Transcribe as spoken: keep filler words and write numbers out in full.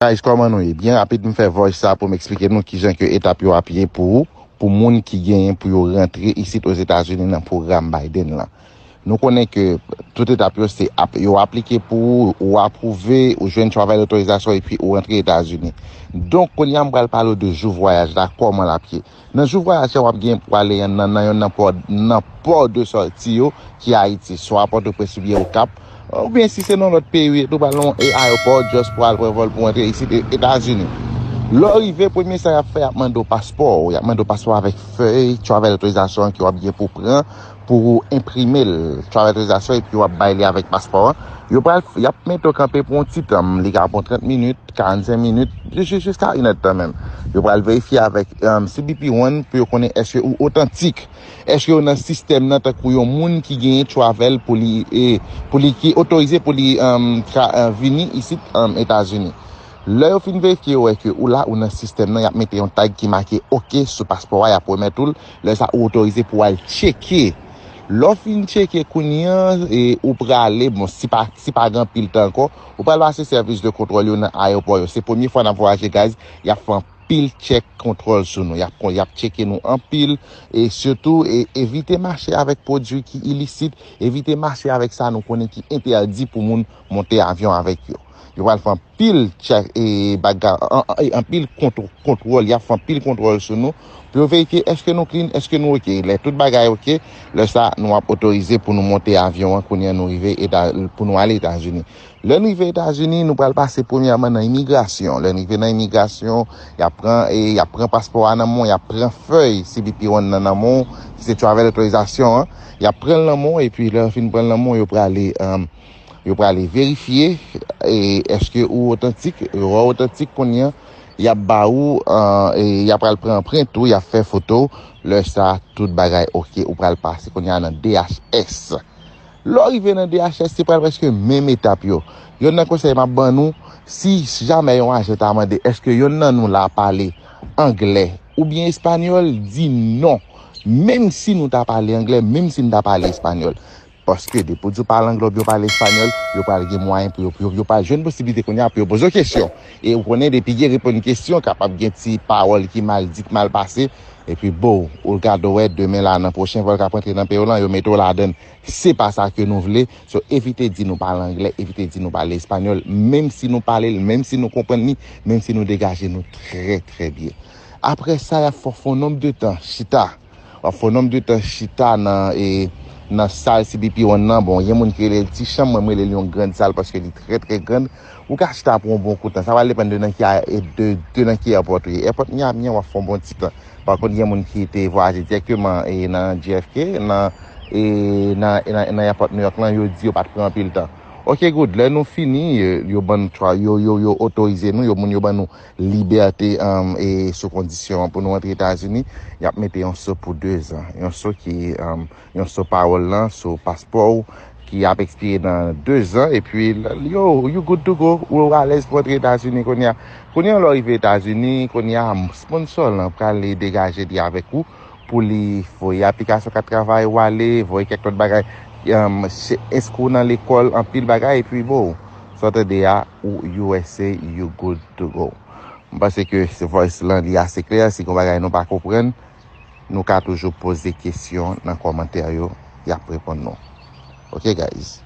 Guys, kòman nou ye? Byen rapid, m fè voice sa pou m eksplike nou kijan ke etap yo ap ye pou, pou moun ki genyen pou yo rantre isit Ozetazini nan pwogram Biden lan. Nou konnen ke tout etap yo se ap, yo aplike pou ou, ou apwouve, ou jwenn travel otorizasyon epi ou rantre Etazini. Donk, kounye a m pral pale w de jou vwayaj la, kòman l ap ye. Nan jou vwayaj la, w ap gen pou ale nan, nan yonn nan pò, nan pò de sòti yo, ki Ayiti, swa Pòtoprens oubyen Okap, oubyen si se nan lòt peyi, ou pral nan e ayewopò, just pou al pran vòl pou antre isit E-, Etazini. Lè w rive, premye sa y ap fè, y ap mande w paspò w, y ap mande w paspò avèk fèy travel otorizasyon ke w ap gen pou pran, pou w enprime l, travel otorizasyon, epi w ap bay li avèk paspò an. Yo pral, y ap mete w kanpe pou yon ti tan, li ka pran trant minit, karannsenk minit, jis, jis, jiska inèdtan menm. Yo pral verifye avèk, um, C B P One pou yo konnen èske ou otantik. Èske ou nan sistèm nan tankou yon moun ki genyen travel pou li, e, pou li ki otorize pou li, um, tra, uh, vini isit, um, Etazini. Lè yo fin verifye, yo wè ke ou la, ou nan sistèm nan, y ap mete yon tag ki make oke sou paspò a, y ap remèt ou l. Lè sa, ou otorize pou w al tcheke. Lè w fin tcheke kounye a, e, ou prale, bon, si pa, si pa gen anpil tan ankò, ou pral pase sèvis de kontwòl yo nan ayewopò yo. Se premye fwa n ap vwayaje, guys, y ap fè anpil tchèk kontwòl sou nou. Y ap, y ap tcheke nou anpil, e sitou, e, evite mache avèk pwodui ki ilisit, evite mache avèk sa nou konnen ki entèdi pou moun monte avyon avèk yo. Yo pral fè anpil tchèk, e, baga-, an, an, e, anpil kontw-, kontwòl, y ap fè anpil kontwòl sou nou, pou yo verifye èske nou clean, èske nou oke. Lè tout bagay oke, lè sa, nou ap otorize pou nou monte avyon an, kounye a nou rive Eta-, pou nou ale Etazini. Lè n rive Etazini, nou pral pase premyèman nan imigrasyon. Lè n rive nan imigrasyon, y ap pran, e, y ap pran paspò a nan men w, y ap pran fèy C B P One nan nan men w, ki se travel otorizasyon an. Y ap pran l nan men w, epi lè yo fin pran l nan men w, yo prale, um, yo prale verifye, e, èske ou otantik, yo wè w otantik kounye a, y ap ba ou, uh, e, y ap pral pran anprent ou, y ap fè foto w. Lè sa, tout bagay oke, ou pral pase kounye a nan D H S. Lè w rive nan D H S, se pral prèske menm etap yo. Yonn nan konsèy m ap ban nou, si jamè yon ajan ta mande, èske yonn nan nou la pale anglè oubyen espanyòl, di non. Menm si nou ta pale anglè, menm si nou ta pale espanyòl. Paske depi w di w pale anglè oubyen w pale espanyòl, yo pral gen mwayen pou yo, pou yo, yo pral jwenn posiblite kounye a pou yo poze w kesyon. E ou konnen depi gen reponn kesyon, kapab gen ti pawòl ki mal di, ki mal pase. Epi bo, ou gade w wè demen la nan pwochen vòl k ap antre nan peyi w lan, yo mete w ladann. Se pa sa ke nou vle. So, evite di nou pale anglè, evite di nou pale espanyòl, menm si nou pale l, menm si nou konprann li, menm si nou degaje nou trè, trè byen. Apre sa, y ap fè w fè yon nonb de tan chita. W ap fè yon nonb de tan chita nan, e, nan sal C B P One nan. Bon, gen moun ki rele l ti chanm, mwen, m rele l yon grann sal paske li trè, trè grann. Ou ka chita pou yon bon kou tan. Sa va depann de nan ki a-, e, de, de nan ki airport ou ye. Airport Miami an, w ap fè yon bon ti tan. Pa kont, gen moun ki te vwayaje dirèkteman, e, nan J F K, nan, e, nan, nan, nan airport New York lan, yo di yo pa t pran anpil tan. Ok, good. Lè nou fini, yo, yo ban nou twa-, yo, yo, yo otorize nou, yo, moun yo ban nou libète, um, e sou kondisyon pou nou antre Etazini, y ap mete yon so pou de zan. Yon so ki, um, yon so pawòl lan sou paspò w ki ap ekspire nan de zan, epi l-, yo, you good to go, ou alèz pou antre Etazini kounye a. Kounye a, lè w rive Etazini, kounye a, sponsò lan pral degaje li avèk ou pou li voye aplikasyon kat travay ou ale, voye kèk lòt bagay, um, se, enskri w nan lekòl, anpil bagay, epi bo, sa w tande a, ou U S A, you good to go. M panse ke se voice lan li ase klè. Si gen bagay nou pa konprann, nou ka toujou poze kesyon nan kòmantè yo, y ap reponn nou. Ok, guys.